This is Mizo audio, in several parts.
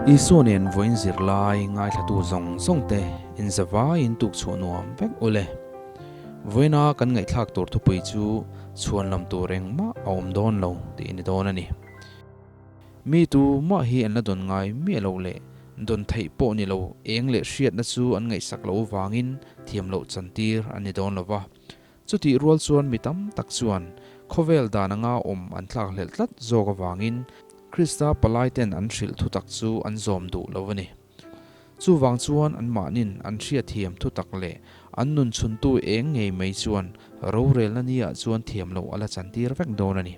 Isua nen vawiin zirlai ngaithlatu zawng zawng te inzavaiin tuk chhuah nuam vek ule. Vawiina kan ngaihthlak tur thupui chu chhuan lam tur engmah a awm dawn lo tih a ni dawn a ni. Mi tu mah hi an la dawn ngai miah lo leh dawn theih pawh ni lo eng leh hriatna chu an ngaihsak loh vangin thiam loh chantir an ni dawn lo va. Chutih rual chuan mi tam tak chuan khawvel dan anga awm an tlak hlelh tlat zawk avangin Krista palaiten an hrilh thutak chu an zawm duh lo a ni. Chuvang chuan anmahnin an hriatthiam thutak leh an nun chhuntu eng ngei mai chuan rorelna niah chuan thiam loh a la chantir vek dawn a ni.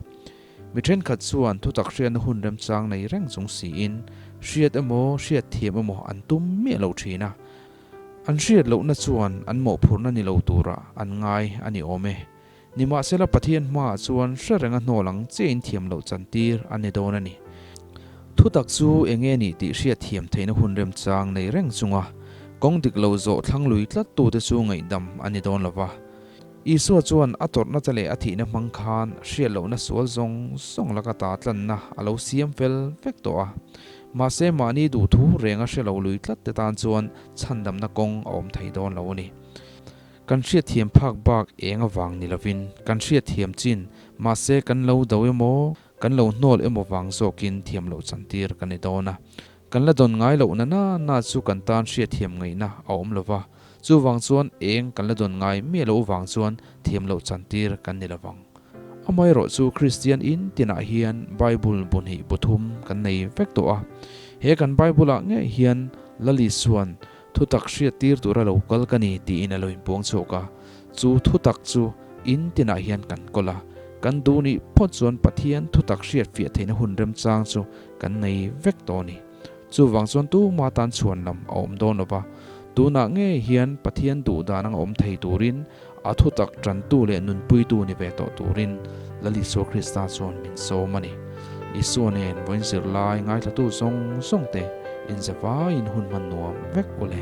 Mi thenkhat chuan thutak hriatna hun remchang nei reng chung siin hriat emaw hriatthiam emaw an tum miah lo thin a. An hriat lohna chuan an mawhphurhna ni lo turah an ngai a ni awm e. Nimahsela Pathian hmaah chuan hre renga hnawl ang chiahin thiam loh chantir a ni dawn a ni. Thutak chu eng nge nih tih hriat thiam theihna hun remchang nei reng chunga kawng dik lo zawh thlang lui tlattute chu ngaihdam a ni dawn lo va. Isua chuan a tawrhna te leh a thihna hmang khan hriat lohna sual zawng zawng laka ta tlanna a lo siam fel vek tawh a. Mahse mahni duhthu renga hre lo lui tlatte tan chuan chhandamna kawng a awm thei dawn lo a ni. Kan hriatthiam phak bak eng avang ni lovin kan hriatthiam chin, mahse kan lo do emaw, kan lo hnawl emaw vang zawkin thiam loh chantir kan ni dawn a. Kan la dawn ngai loh na na na chu kan tan hriatthiam ngaihna a awm lo va, chuvang chuan eng kan la dawn ngai miah loh vang chuan thiam loh chantir kan ni lovang. Amaherawh chu Kristian in tinah hian Bible bu hnih bu thum kan nei vek tawh a, he kan Bible-ah ngei hian Lal Isua'n Thutak hriattir tura lo kal ka ni tiin a lo inpuang chhuak a, chu thutak chu in tinah hian kan kawl a, kan duh nih phawt chuan Pathian thutak hriatfiah theihna hun remchang chu kan nei vek tawh a ni. Chuvang chuan tuma tan chhuan lam a awm dawn lo va, tunah ngei hian Pathian duh dan anga awm thei turin a thutak tantu leh nunpuitu ni ve tawh turin Lal Isua Krista chuan min sawm a ni. Isua nen vawiin zirlai ngaithlatu zawng zawng te inzavaiin hun hman nuam vek u le.